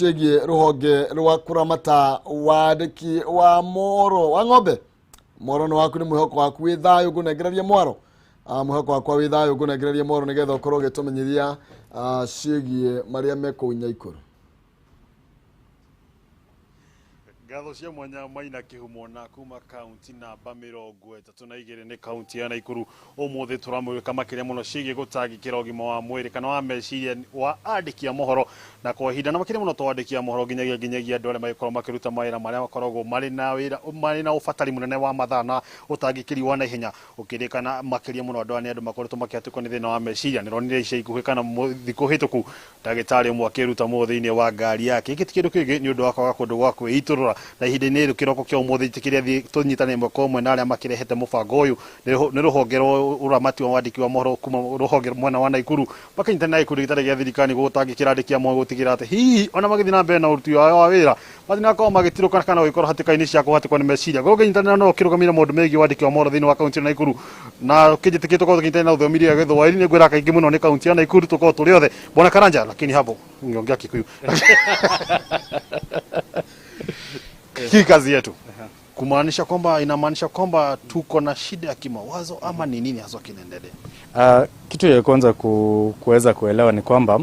Ciĩgiĩ rũhonge rwa kũramata wandĩki wa mohoro wa ng'ombe. Mwaro nĩ waku, nĩ mwĩhoko waku wĩ thayũ, ngũnengererie mwaro. Mwĩhoko wakwa wĩ thayũ, ngũnengererie mwaro nĩgetha ũkorwo ũgĩtũmenyithia ciĩgiĩ marĩa me kũu Nyaikũrũ. Ngatho cia mwanya Maina Kĩhumo, na kuma kaunti namba 32 nĩ kaunti ya Naikuru. Ũmũthĩ tũramũrĩka makĩria mũno ciĩgiĩ gũtangĩkĩra ũgima wa mwĩrĩ kana wa meciria wa andĩki a mohoro, na kwa ihinda na makĩria mũno to andĩki a mohoro, nginyagia andũ arĩa magĩkorwo makĩruta mawĩra marĩa makoragwo marĩ na wĩra marĩ na ũbatari mũnene wa mathaa na ũtangĩkĩri wa naihenya ũkĩrĩkana. Makĩria mũno andũ aya nĩ andũ makoretwo makĩhatũkwo nĩ thĩna wa meciria. Nĩronire ica ikuhĩ kana thikũ hĩtũku ndagĩtarĩ ũmwe akĩruta mũndũ thĩinĩ wa ngari yake. Gĩkĩ ti kĩndũ kĩngĩ nĩ ũndũ wa kwaga kũndũ gwa kwĩitũrũra. Na ihinda-inĩ rĩrĩ kĩroko kĩa ũmũthĩ kĩrĩa thiĩ tũnyitane ĩmwe kwa ĩmwe na arĩa makĩrehete mũbango ũyũ nĩ rũhonge rwa ũramati wa wandĩki wa mohoro kuma rũhonge mwena wa Naikuru, makĩnyitana na gĩkundi gĩtarĩ gĩa thirikari gũtangĩkĩra andĩki a mohoro, gũtigĩrĩra atĩ hihi ona magĩthiĩ na mbere na ũruti wao wa wĩra matinakorwo magĩtirũka kana gũgĩkorwo hatĩka-inĩ cia kũhatĩkwo nĩ meciria. Gũkĩnyitanĩra no ũkĩrũgamĩrĩra maũndũ megiĩ wandĩki wa mohoro thĩinĩ wa kaunti ya Naikuru, na kĩnjĩtĩkĩtie tũkorwo tũkĩnyitanĩra na rũthiomi rwa Gĩthwaĩri, nĩ ngwĩra kaingĩ mũno nĩ kaunti ya Naikuru tũkorwo tũrĩ othe. Bwana Karanja, lakini hapo ngiongea Kikuyu. Hii kazi yetu kumaanisha kwamba inamaanisha kwamba tuko na shida ya kimawazo ama ni nini haswa kinaendelea? Kitu ya kwanza kuweza kuelewa ni kwamba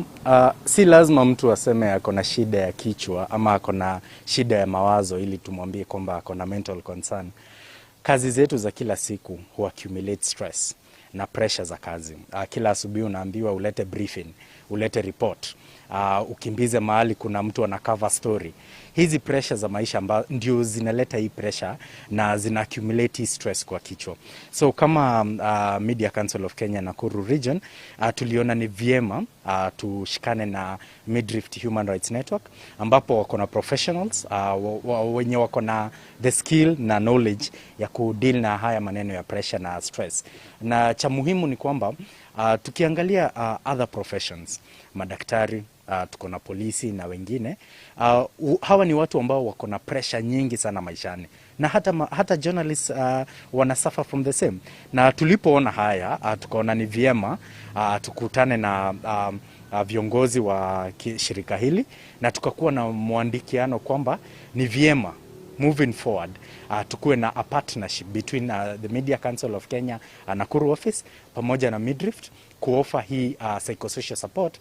si lazima mtu aseme ako na shida ya kichwa ama ako na shida ya mawazo ili tumwambie kwamba ako na mental concern. Kazi zetu za kila siku hu accumulate stress na pressure za kazi. Kila asubuhi unaambiwa ulete briefing, ulete report, ukimbize mahali kuna mtu ana cover story. Hizi pressure za maisha ndio zinaleta hii pressure na zina accumulate hii stress kwa kichwa. So kama Media Council of Kenya Nakuru Region, tuliona ni vyema tushikane na Midrift Human Rights Network, ambapo wako na professionals wenye wako na the skill na knowledge ya kudeal na haya maneno ya pressure na stress. Na cha muhimu ni kwamba tukiangalia other professions, madaktari, tuko na polisi na wengine, hawa ni watu ambao wako na pressure nyingi sana maishani, na hata journalists wana suffer from the same. Na tulipoona haya, tukaona ni vyema tukutane na viongozi wa shirika hili na tukakuwa na mwandikiano kwamba ni vyema moving forward tukuwe na a partnership between the Media Council of Kenya Nakuru office pamoja na Midrift kuoffer hii psychosocial support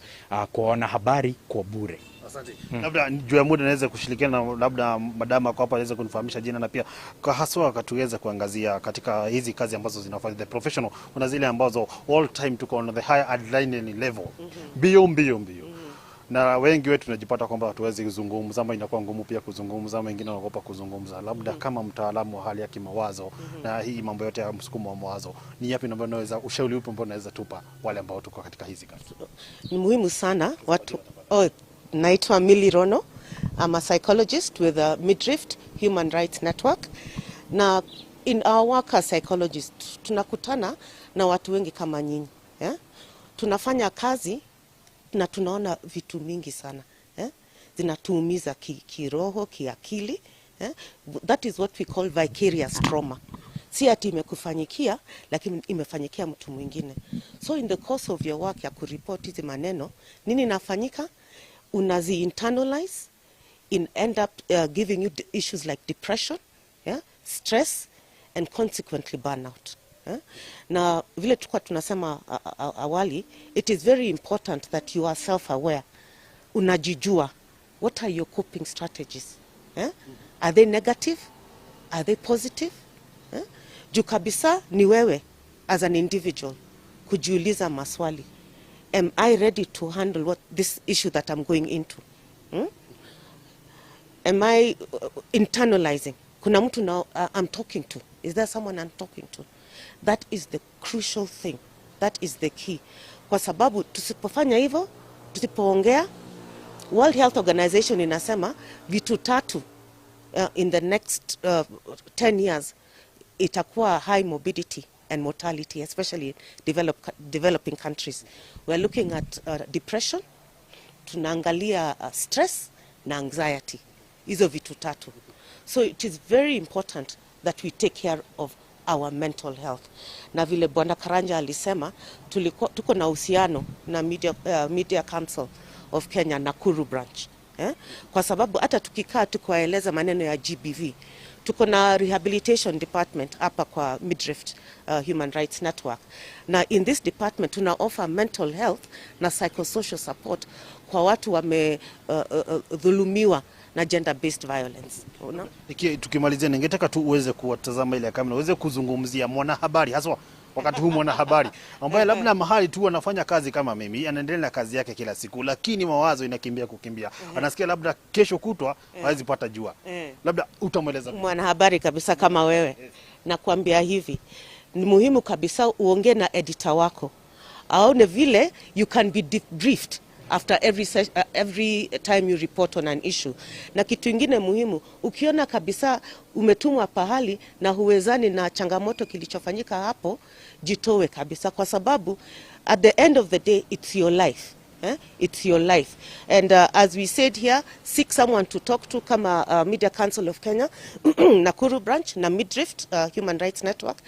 kwa wanahabari kwa bure. Asante. Labda juu ya muda naweza kushirikiana na labda madama kwa hapa aweze kunifahamisha jina na pia kwa haswa katuweze kuangazia katika hizi kazi ambazo zinafanya the professional. Kuna zile ambazo all time tuko on the high adrenaline level, mbio mbio mbio, na wengi wetu tunajipata kwamba hatuwezi kuzungumza ama inakuwa ngumu pia kuzungumza, ama wengine wanaogopa kuzungumza. Labda kama mtaalamu wa hali ya kimawazo na hii mambo yote ya msukumo wa mawazo, ni yapi ambayo unaweza, ushauri upi ambao unaweza tupa wale ambao tuko katika hizi kazi? Ni muhimu sana watu. Oh, naitwa Milly Rono. I'm a psychologist with the Midrift Human Rights Network. Na in our work as psychologists, tunakutana na watu wengi kama nyinyi, yeah? Tunafanya kazi na tunaona vitu mingi sana, eh? Zinatuumiza kiroho, kiakili, eh? That is what we call vicarious trauma. Si ati imekufanyikia, lakini imefanyikia mtu mwingine. So in the course of your work ya kuripoti hizi maneno, nini inafanyika? Unazi internalize in end up giving you issues like depression, yeah? Stress and consequently burnout. Eh? Na vile tulikuwa tunasema awali, it is very important that you are self-aware. Unajijua, what are your coping strategies? Eh? Are they negative? Are they positive? Eh? Juu kabisa ni wewe as an individual kujiuliza maswali. Am I ready to handle what this issue that I'm going into? Hmm? Am I internalizing? Kuna mtu now I'm talking to. Is there someone I'm talking to? That is the crucial thing. That is the key. Kwa sababu tusipofanya hivyo, tusipoongea, World Health Organization inasema vitu tatu in the next 10 years itakuwa high morbidity and mortality, especially developing countries. We are looking at depression, tunaangalia stress na anxiety. Hizo vitu tatu. So it is very important that we take care of our mental health. Na vile Bwana Karanja alisema, tuko na uhusiano na Media Council of Kenya Nakuru branch. eh? Kwa sababu hata tukikaa tukiwaeleza maneno ya GBV, tuko na rehabilitation department hapa kwa Midrift Human Rights Network, na in this department tuna offer mental health na psychosocial support kwa watu wame dhulumiwa na gender based violence. Una? Tukimalizia, ningetaka tu uweze kuwatazama ile kamera, uweze kuzungumzia mwanahabari, haswa wakati huu mwanahabari ambaye labda mahali tu anafanya kazi kama mimi, anaendelea na kazi yake kila siku, lakini mawazo inakimbia kukimbia, anasikia labda kesho kutwa hawezi pata jua, labda utamweleza mwanahabari kabisa kama wewe, nakwambia hivi, ni muhimu kabisa uongee na editor wako aone vile you can be debriefed after every time you report on an issue. Na kitu ingine muhimu, ukiona kabisa umetumwa pahali na huwezani na changamoto kilichofanyika hapo, jitoe kabisa, kwa sababu at the end of the day it's your life. Eh? It's your life. And as we said here, seek someone to talk to kama Media Council of Kenya, Nakuru branch na Midrift Human Rights Network.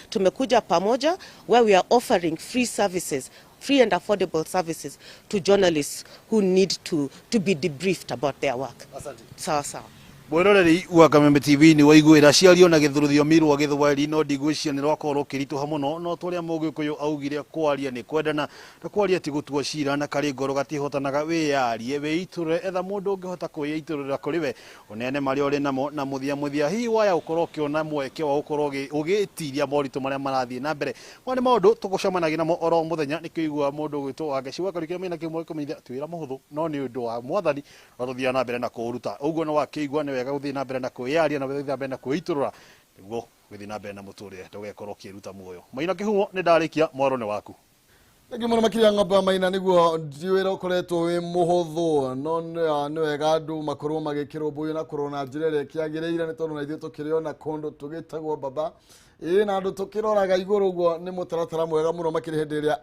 Tumekuja pamoja where we are offering free services, free and affordable services to journalists who need to be debriefed about their work. Asante. Sawa sawa. Mwiroreri wa Kameme TV ni waiguĩra ciario na gĩthũrũthiomi rwa Gĩthwaĩri, no ndigwĩciria nĩ rwakorwo rũkĩritũha mũno, no ta ũrĩa Mũgĩkũyũ augire, kwaria nĩ kwendana na kwaria ti gũtua cira, na karĩ ngoro gatihotanaga. Wĩyarie, wĩitũrũre, etha mũndũ ũngĩhota kwĩitũrũrĩra kũrĩ we, ũneane marĩa ũrĩ namo, na mũthia mũthia hihi waya ũkorwo ũkĩona mweke wa gũkorwo ũgĩtiria moritũ marĩa marathiĩ na mbere. Maya nĩ maũndũ tũgũcemanagia namo oro mũthenya, nĩkĩo igua mũndũ ũgwĩtwo Wangeci Wakarukĩra mena kĩmwe kũmenyithia ti wĩra mũhũthũ, no nĩ ũndũ wa Mwathani no tũthiaga na mbere na kũũruta. Ũguo no wakĩigua nĩ wega gũthiĩ na mbere na kwĩyaria na gũthiĩ na mbere na kwĩitũrũra nĩguo gũthiĩ na mbere na mũtũrĩre, ndũgekorwo ũkĩruta muoyo. Maina Kĩhumo, nĩ ndarĩkia, mwaro nĩ waku. Thengiũ mũno makĩria Ng'ombe wa Maina, nĩguo ndi wĩra ũkoretwo wĩ mũhũthũ, no nĩ wega andũ makorwo magĩkĩrũmbũiyo na kũrorwo na njĩra ĩrĩa ĩkĩagĩrĩire, nĩ tondũ na ithuĩ tũkĩrĩ ona kũndũ tũgĩtagwo baba ĩĩ, na andũ tũkĩroraga igũrũ ũguo. Nĩ mũtaratara mwega mũno makĩria hĩndĩ ĩrĩa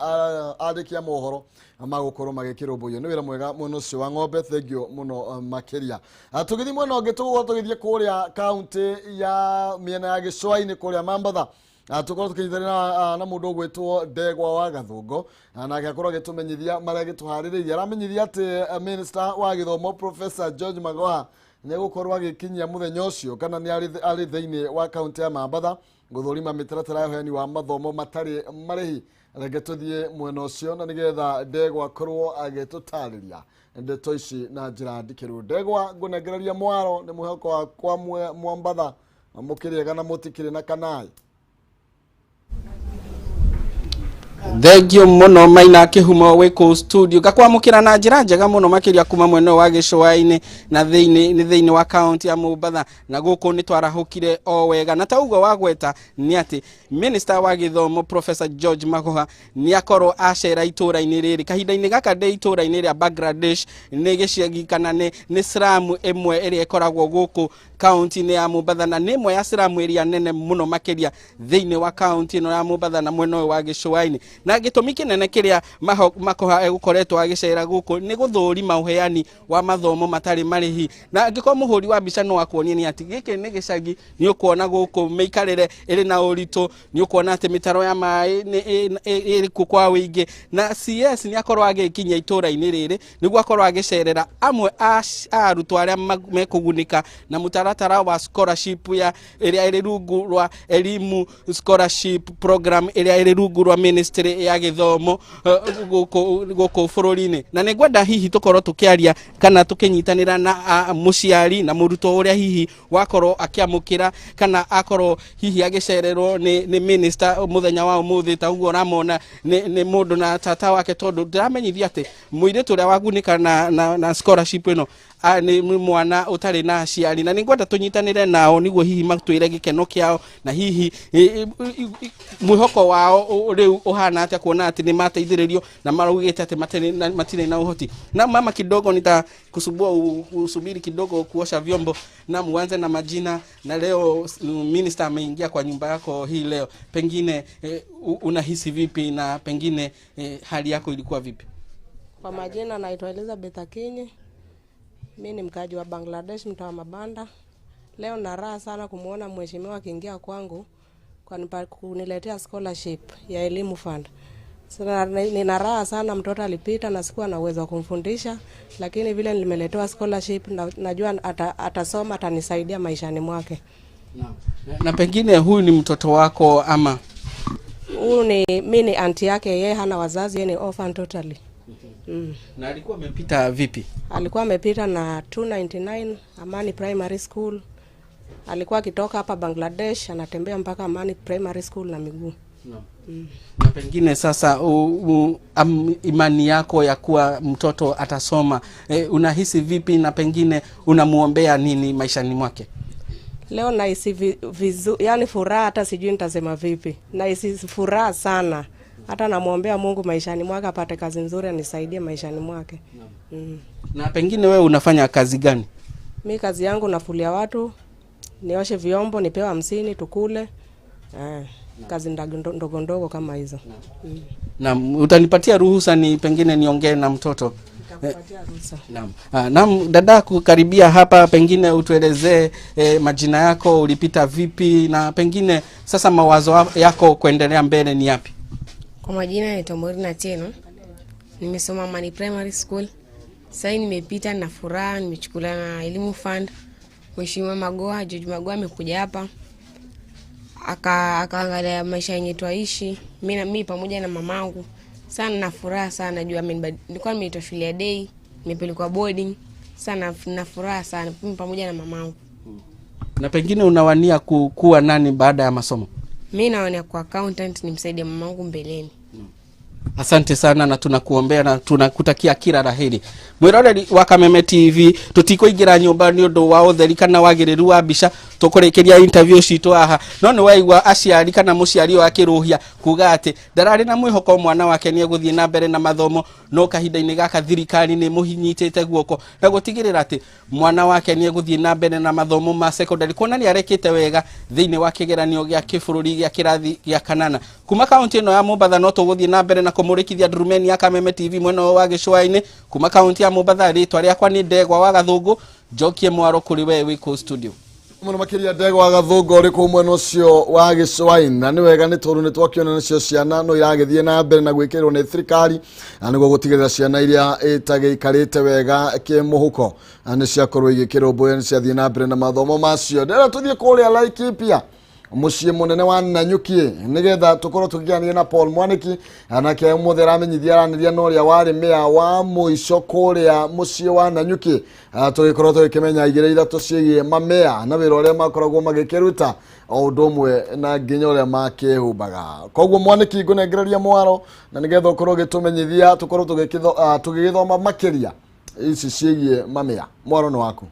andĩki a mohoro magũkorwo magĩkĩrũmbũiyo. Nĩ wĩra mwega mũno ũcio wa Ng'ombe, thengiũ mũno makĩria. Tũgĩthiĩ mwena ũngĩ, tũgũkorwo tũgĩthiĩ kũrĩa kaũntĩ ya mĩena ya Gĩcũa-inĩ kũrĩa Mambatha. Tũkorwo tũkĩnyitanĩra na mũndũ ũgwĩtwo Ndegwa wa Gathũngũ, nake akorwo agĩtũmenyithia marĩa agĩtũharĩrĩirie. Aramenyithia atĩ Minister wa gĩthomo Professor George Magoha nĩ egũkorwo agĩkinyia mũthenya ũcio, kana nĩ arĩ thĩinĩ wa kaũntĩ ya Mambatha gũthũrima mĩtaratara ya ũheani wa mathomo matarĩ marĩhi. Reke tũthiĩ mwena ũcio na nĩgetha Ndegwa akorwo agĩtũtarĩria ndeto ici na njĩra ndikĩru. Ndegwa, ngũnengereria mwaro, nĩ mwĩhoko wakwa Mwambatha mũkĩrĩega na mũtikĩrĩ na kanai. Thengio mũno Maina Kĩhumo wĩ kũu studio, ngakwamũkĩra na njĩra njega mũno makĩria kuma mwena wa Gĩcũa-inĩ na thĩinĩ nĩ thĩinĩ wa kaunti ya Mombatha, na gũkũ nĩ twarahũkire o wega. Na ta ũguo wagweta nĩ atĩ Minister wa gĩthomo Professor George Magoha nĩ akorwo acera itũra-inĩ rĩrĩ. Kahinda-inĩ gaka ndĩ itũra-inĩ rĩa Bangladesh, nĩ gĩcagi kana nĩ slum ĩmwe ĩrĩa ĩkoragwo gũkũ kaunti-inĩ ya Mombatha, na nĩ ĩmwe ya slum ĩrĩa nene mũno makĩria thĩinĩ wa kaunti ĩno ya Mombatha na mwena ũyũ wa Gĩcũa-inĩ. Na gĩtũmi kĩnene kĩrĩa Makoha egũkoretwo agĩcera gũkũ nĩ gũthũrima ũheani wa mathomo matarĩ marĩhi. Na angĩkorwo mũhũri wa mbica no akuonie nĩ atĩ gĩkĩ nĩ gĩcagi, nĩ ũkuona gũkũ mĩikarĩre ĩrĩ na ũritũ, nĩ ũkuona atĩ mĩtaro ya maĩ ĩrĩ kuo kwa wĩingĩ. Na CS nĩ akorwo agĩkinya itũra-inĩ rĩrĩ nĩguo akorwo agĩcerera amwe a arutwo arĩa mekũgunĩka na mũtaratara wa scholarship ya ĩrĩa ĩrĩ rungu rwa Elimu Scholarship Program ĩrĩa ĩrĩ rungu rwa Ministry ya gĩthomo gũkũ bũrũri-inĩ. Na nĩ ngwenda hihi tũkorwo tũkĩaria kana tũkĩnyitanĩra na mũciari na mũrutwo ũrĩa hihi wakorwo akĩamũkĩra kana akorwo hihi agĩcererwo nĩ minister mũthenya wa ũmũthĩ. Ta ũguo ũramona nĩ mũndũ na tata wake, tondũ ndĩramenyithia atĩ mũirĩtu ũrĩa wagunĩka na scholarship ĩno nĩ mwana ũtarĩ na aciari. Na nĩ ngwenda tũnyitanĩre nao nĩguo hihi matwĩre gĩkeno kĩao na hihi mwĩhoko wao rĩu ũhana atĩa, kuona atĩ nĩ mateithĩrĩrio na maraugĩte atĩ matirĩ na ũhoti. Na mama, kidogo nitakusumbua usubiri kidogo kuosha vyombo na muanze na majina. Na leo minister ameingia kwa nyumba yako hii leo, pengine unahisi vipi na pengine hali yako ilikuwa vipi? Kwa majina naitwa Elizabeth Akinyi. Mi ni mkaaji wa Bangladesh, mtaa wa Mabanda. Leo na raha sana kumuona mheshimiwa akiingia kwangu kuniletea scholarship ya Elimu Fund. Sasa nina raha sana, mtoto alipita na sikuwa na uwezo wa kumfundisha, lakini vile nimeletewa scholarship najua atasoma, atanisaidia maishani mwake. Na pengine huyu ni mtoto wako ama? Huyu ni mi ni anti yake, yeye hana wazazi, yeye ni orphan totally. Na alikuwa amepita vipi? Alikuwa amepita na 299 Amani Primary School. Alikuwa akitoka hapa Bangladesh anatembea mpaka Amani Primary School na miguu. Na pengine sasa imani yako ya kuwa mtoto atasoma unahisi vipi, na pengine unamuombea nini maishani mwake? Leo nahisi yani furaha, hata sijui nitasema vipi. Nahisi furaha sana, hata namwombea Mungu maishani mwake apate kazi nzuri anisaidie maishani mwake. Na pengine wewe unafanya kazi gani? Mi kazi yangu nafulia watu, nioshe vyombo, nipewe 50 tukule. Kazi ndogo ndogo kama hizo. Naam, utanipatia ruhusa ni pengine niongee na mtoto? Nitakupatia ruhusa. Naam. Naam, dada, kukaribia hapa, pengine utuelezee majina yako, ulipita vipi, na pengine sasa mawazo yako kuendelea mbele ni yapi? Kwa majina naitwa Maureen Atieno. Nimesoma Amani Primary School. Sasa nimepita na furaha, nimechukuliwa na Elimu Fund. Mheshimiwa Magoha, George Magoha amekuja hapa. Akaangalia maisha yenye twaishi, mimi pamoja na mamangu. Sana na furaha sana juu nilikuwa nimeitwa shule ya day, nimepelekwa boarding. Sana na furaha sana mimi pamoja na mamangu. Na pengine unawania kuwa nani baada ya masomo? Mimi nawania kuwa accountant, nimsaidie mamangu mbeleni. Asante sana, na tunakuombea na tunakutakia kila laheri. Mwiroreri wa Kameme TV, tutikuingira nyumba ni undu wa utheri kana wagiriru wa mbica, tukurikiria interview citu haha. No ni waigua aciari kana muciari wa akiruhia kuga ati ndarari na mwihoko mwana wake ni eguthie na mbere na mathomo, no kahinda-ini gaka thirikari ni muhinyitite guoko na gutigirira ati mwana wake ni eguthie na mbere na mathomo ma secondary, kuona ni arekite wega thiini wa kigeranio gia kibũrũri gia kirathi gia kanana. Kuma kaunti ino ya Mombatha no tuguthie na mbere na kumurikithia ndurumeni ya Kameme TV mwena wa gĩcũa-inĩ. Kuma kaunti ya Mombatha, rĩtwa rĩakwa nĩ Ndegwa wa Gathũngũ, njokie mwaro kũrĩ we wĩ kũu studio. Mũno makĩria Ndegwa wa Gathũngũ ũrĩ kũu mwena ũcio wa gĩcũa-inĩ. Na nĩ wega nĩ tondũ nĩ twakĩona nacio ciana no iragĩthiĩ na mbere na gwĩkĩrĩrwo nĩ thirikari, na nĩguo gũtigĩrĩra ciana iria itagĩikarĩte wega kĩmũhuko na nĩ ciakorwo igĩkĩrũmbũiyo, nĩ ciathiĩ na mbere na mathomo macio. Ndĩrenda tũthiĩ kũrĩa Laikipia, mũciĩ mũnene wa Nanyuki, nĩgetha tũkorwo tũkĩaranĩria na Paul Mwaniki, nake ũmũthĩ aramenyithia aranĩria na ũrĩa warĩ meya wa mũico kũrĩa mũciĩ wa Nanyuki. Tũgĩkorwo tũgĩkĩmenya igĩrĩ ithatũ ciĩgiĩ mamea na wĩra ũrĩa makoragwo magĩkĩruta, o ũndũ ũmwe na nginya ũrĩa makĩhumbaga. Koguo Mwaniki, ngũnengereria mwaro na nĩgetha ũkorwo ũgĩtũmenyithia tũkorwo tũgĩgĩthoma makĩria ici ciĩgiĩ mamea. Mwaro nĩ waku.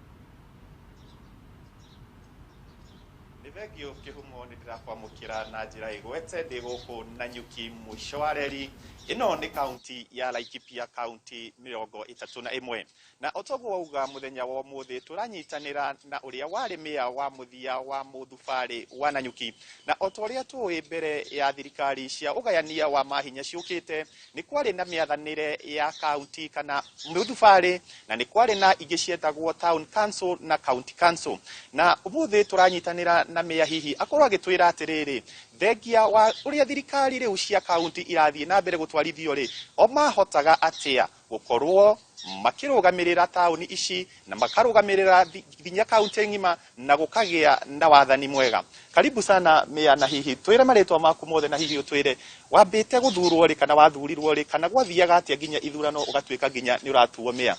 Thengio Kĩhumo, nĩ ndĩrakwamũkĩra na njĩra ĩgwete ndĩ gũkũ Nanyuki mũico wa reri. Ĩno nĩ kaunti ya Laikipia, kaunti 31, na otoguo wauga mũthenya wa ũmũthĩ tũranyitanĩra na ũrĩa warĩ meya wa mũthia wa mũthubarĩ wa Nanyuki. Na ota ũrĩa tũĩ, mbere ya thirikari cia ũgayania wa mahinya ciũkĩte, nĩ kwarĩ na mĩathanĩre ya kaunti kana mũthubarĩ, na nĩ kwarĩ na ingĩ cietagwo town council na county council. Na ũmũthĩ tũranyitanĩra na meya, hihi akorwo agĩtwĩra atĩrĩrĩ, thengia wa ũrĩa thirikari rĩu cia kaunti irathiĩ na mbere gũtwarithio rĩ, o mahotaga atĩa gũkorwo makĩrũgamĩrĩra taũni ici na makarũgamĩrĩra nginya kaunti ng'ima na gũkagĩa na wathani mwega. Karibu sana meya, na hihi twĩre marĩtwa maku mothe, na hihi ũtwĩre wambĩte gũthurwo rĩ kana wathurirwo rĩ, kana gwathiaga atĩa nginya ithurano ũgatuĩka nginya nĩ ũratuo meya?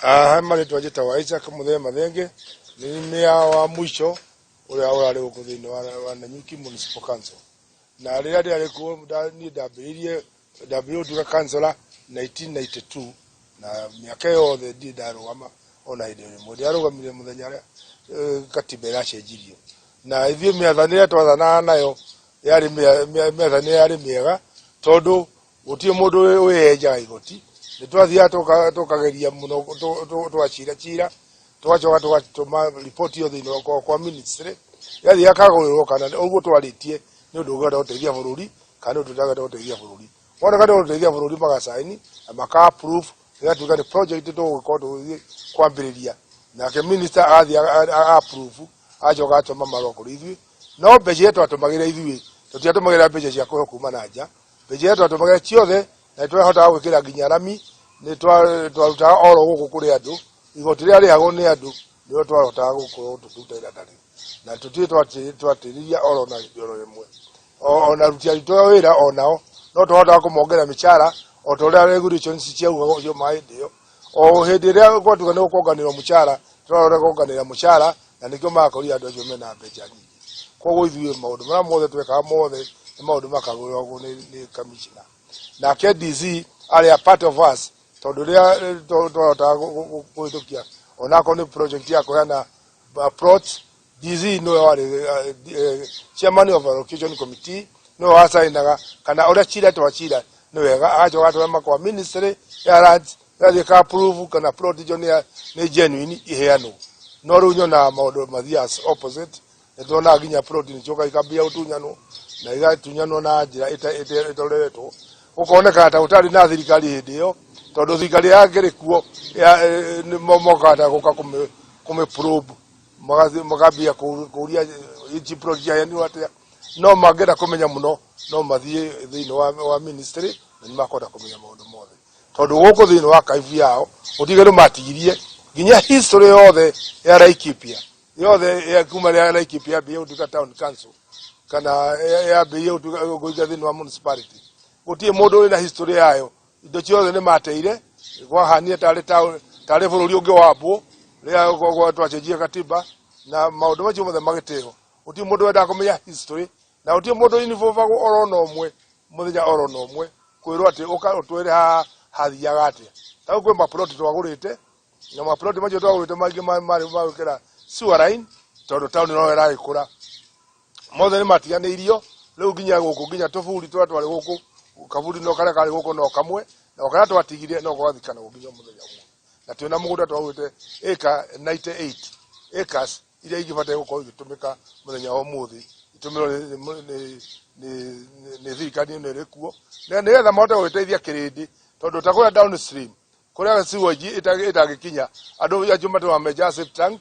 He marĩtwa njĩtagwo Isaac Muthee Mathenge, nĩ meya wa mũico ũrĩa ũrarĩ gũkũ thĩinĩ wa Nanyuki Municipal Council. Na rĩrĩa ndĩrarĩ kuo, niĩ ndambĩrĩirie gũtuĩka councillor 1992, na mĩaka yothe ndirĩ ndarũgama ona hĩndĩ ĩmwe. Ndĩrarũgamire mũthenya ũrĩa katiba ĩracenjirio. Na ithuĩ mĩathanĩre twathanaga nayo yarĩ mĩathanĩre yarĩ mĩega, tondũ gũtirĩ mũndũ wĩyenjaga igoti. Nĩ twathiaga tũkageria mũno, tũgacira cira, tũgacoka tũgatũma riboti ĩyo thĩinĩ wa kwa ministry, yathiĩ yakagũrĩrwo kana ũguo twarĩtie nĩ ũndũ ũngĩhota gũteithia bũrũri kana nĩ ũndũ ũtangĩhota gũteithia bũrũri. Woneka nĩ ũgũteithia bũrũri, magacaini na maka approve, ĩgatuĩka nĩ project tũgũkorwo tũgĩthiĩ kwambĩrĩria. Nake minister agathiĩ approve, acoka atũma marũa kũrĩ ithuĩ. No mbeca iria twatũmagĩra ithuĩ, tũtiatũmagĩra mbeca cia kũheo kuma na nja. Mbeca iria twatũmagĩra ciothe na nĩ twahotaga gwĩkĩra nginya rami, nĩ twarutaga oro gũkũ kũrĩ andũ, igoti rĩrĩa rĩhagwo nĩ andũ nĩrĩo twahotaga gũkorwo tũkĩruta wĩra narĩo, na tũtirĩ twatĩrĩria oro na hĩndĩ oro ĩmwe. Ona aruti aitũ a wĩra onao no twahotaga kũmongerera mĩcara o ta ũrĩa regulations ciaugagwo ciauma hĩndĩ ĩyo. O hĩndĩ ĩrĩa gwatuĩka nĩ gũkonganĩrwo mũcara, tũrarora konganĩrĩra mũcara na nĩkĩo magakorire andũ acio mena mbeca nyingĩ. Koguo ithuĩ maũndũ marĩa mothe twekaga mothe nĩ maũndũ makagũragwo nĩ commissioner. Nake DC arĩ a part of us tondũ rĩrĩa twahotaga kũhĩtũkia onakorwo nĩ project ya kũheana plots, DC nĩwe warĩ chairman of allocation committee, nĩwe wacainaga kana ũrĩa cira twacira nĩ wega, agacoka agatwara kwa ministry ya lands, ĩgathiĩ ĩka approve kana plot icio nĩ genuine iheanwo. No rĩu nyonaga maũndũ mathiaga opposite, nĩ tuonaga nginya plot nĩ ciũkaga ikambia gũtunyanwo na igatunyanwo na njĩra ĩtoreretwo, gũkonekana ta gũtarĩ na thirikari hĩndĩ ĩyo, tondũ thirikari yakĩrĩ kuo mokaga ta gũka kũmĩ probe, makambia kũria ici plot ciaheanirwo atĩa. No mangĩenda kũmenya mũno no mathiĩ thĩinĩ wa ministry na nĩ makũhota kũmenya maũndũ mothe, tondũ gũkũ thĩinĩ wa kaibu yao gũtirĩ kĩndũ matigirie, nginya history yothe ya Laikipia yothe ya kuma rĩrĩa Laikipia yambĩrĩirie gũtuĩka town council kana yambĩrĩirie gũtuĩka kũingĩra thĩinĩ wa municipality, gũtirĩ mũndũ ũrĩ na history yayo. Indo ciothe nĩ mateire, kwahanire tarĩ tarĩ bũrũri ũngĩ wambwo rĩrĩa twacenjie katiba na maũndũ macio mothe magĩteo. Gũtirĩ mũndũ wendaga kũmenya history na gũtirĩ mũndũ involvagwo oro na ũmwe mũthenya oro na ũmwe kwĩrwo atĩ ũka ũtwĩre haha hathiaga atĩa. Ta rĩu kwĩ maploti twagũrĩte, na maploti macio twagũrĩte maingĩ marĩ ma gwĩkĩra sewer line, tondũ taũni no ĩragĩkũra, mothe nĩ matiganĩirio rĩu, nginya gũkũ nginya tũburi tũrĩa twarĩ gũkũ, kaburi no karĩa karĩ gũkũ no kamwe, na o karĩa twatigire no gagathikanagwo nginya mũthenya ũmwe. Na twĩna mũgũnda twagũrĩte ĩka 98 acres iria ingĩbataire gũkorwo igĩtũmĩka mũthenya wa ũmũthĩ, itũmĩrwo nĩ thirikari ĩno ĩrĩ kuo nĩgetha mahote gũgĩteithia kĩrĩndĩ, tondũ ta kũrĩa downstream kũrĩa sewage ĩtangĩkinya, andũ acio matũmaga menjaga safe tank,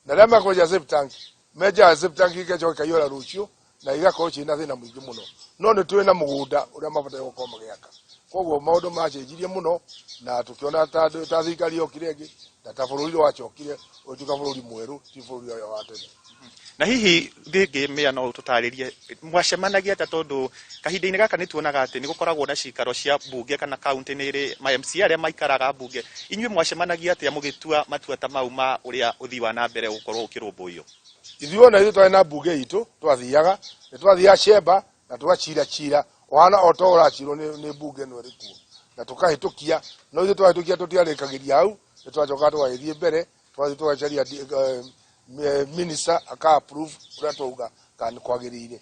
na rĩrĩa mekwenja safe tank, menjaga safe tank igacoka ikaiyũra rũciũ na igakorwo ciĩna thĩna mũingĩ mũno. No nĩ tũrĩ na mũgũnda ũrĩa mabataire gũkorwo magĩaka. Koguo maũndũ macenjirie mũno na tũkĩona ta thirikari yokire ĩngĩ na ta bũrũri wacokire ũgĩtuĩka bũrũri mwerũ, ti bũrũri ũrĩa wa tene. Na hihi rĩngĩ mĩa no tũtarĩrie mwacemanagia atĩa, tondũ kahinda-inĩ gaka nĩ tuonaga atĩ nĩ gũkoragwo na cikaro cia mbunge kana kaunti nĩ ĩrĩ ma MCA arĩa maikaraga mbunge? Inyuĩ mwacemanagia atĩa mũgĩtua matua ta mau ma ũrĩa ũthii wa na mbere ũgũkorwo ũkĩrũmbũiyo? Ithuĩ ona ithuĩ twarĩ na mbunge itũ, twathiaga nĩ twathiaga chamber na tũgacira cira ũhana o ta ũracirwo nĩ mbunge ĩno ĩrĩ kuo na tũkahĩtũkia. No ithuĩ twahĩtũkia tũtiarĩkagĩria hau, nĩ twacokaga tũgagĩthiĩ mbere, twathiĩ tũgacaria minister aka approve ũrĩa twauga kana nĩ kwagĩrĩire.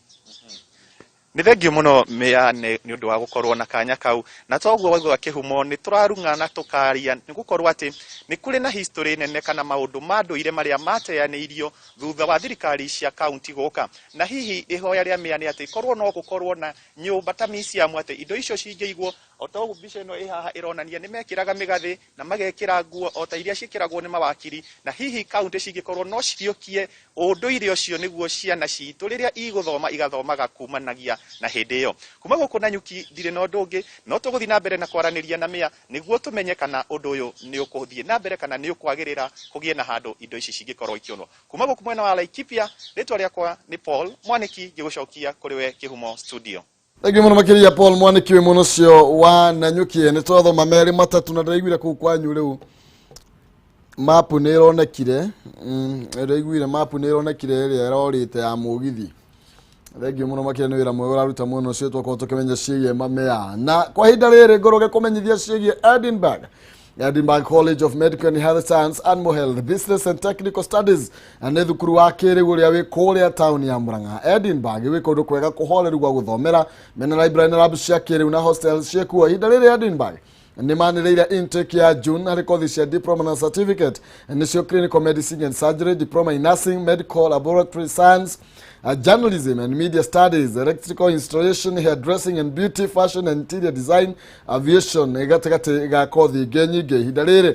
Nĩ thengio mũno mĩa nĩ ũndũ wa gũkorwo na kanya kau, na toguo waigua kĩhumo nĩ tũrarung'a na tũkaria nĩ gũkorwo atĩ nĩ kũrĩ na history nene kana maũndũ ma ndũire marĩa mateanĩirio thutha wa thirikari cia kaunti gũka. Na hihi ihoya rĩa mĩa nĩ atĩ korwo no gũkorwo na nyũmba ta museum, atĩ indo icio cingĩigwo o ta ũguo mbica ĩno ĩ haha ĩronania, nĩ mekĩraga mĩgathĩ na magekĩra nguo o ta iria ciĩkĩragwo nĩ mawakiri, na hihi kaunti cingĩkorwo no ciriũkie ũndũire ũcio nĩguo ciana citũ rĩrĩa igũthoma igathomaga kumanagia na hĩndĩ ĩyo. Kuma gũkũ Nanyuki ndirĩ na ũndũ ũngĩ, no tũgũthiĩ na mbere na kwaranĩria na mĩa nĩguo tũmenye kana ũndũ ũyũ nĩ ũkũthiĩ na mbere kana nĩ ũkwagĩrĩra kũgĩe na handũ indo ici cingĩkorwo ikĩonwo. Kuma gũkũ mwena wa Laikipia, rĩtwa rĩakwa nĩ Paul Mwanĩki, ngĩgũcokia kũrĩ we kĩhumo studio. Thengiũ mũno makĩria Paul Mwanĩki wĩ mwena ũcio wa Nanyuki. Nĩ twathoma merĩ matatũ na ndĩraiguire kũu kwanyu rĩu mapu nĩ ĩronekire, ndĩraiguire mapu nĩ ĩronekire ĩrĩa ĩrorĩte ya mũgithi. Thengiũ mũno makĩria nĩ wĩra mwega ũraruta mwena ũcio, twakorwo tũkĩmenya ciĩgiĩ mamea. Na kwa ihinda rĩrĩ ngorwo ngĩkũmenyithia ciĩgiĩ Edinburgh College of Medical and Health Science, Animal Health, Business and Technical Studies, na nĩ thukuru wa kĩrĩu ũrĩa wĩ kũrĩa taũni ya Murang'a. Edinburgh wĩ kũndũ kwega kũhoreru gwa gũthomera, mena library na lab cia kĩrĩu na hostels ciĩkuo. Ihinda rĩrĩ Edinburgh nĩ manĩrĩire intake ya June harĩ kothi cia diploma na certificate, nĩcio clinical medicine and surgery, diploma in nursing, medical laboratory science, journalism and media studies, electrical installation, hairdressing and beauty, fashion and interior design, aviation, gatagatĩ ga kothi ingĩ nyingĩ. Ihinda rĩrĩ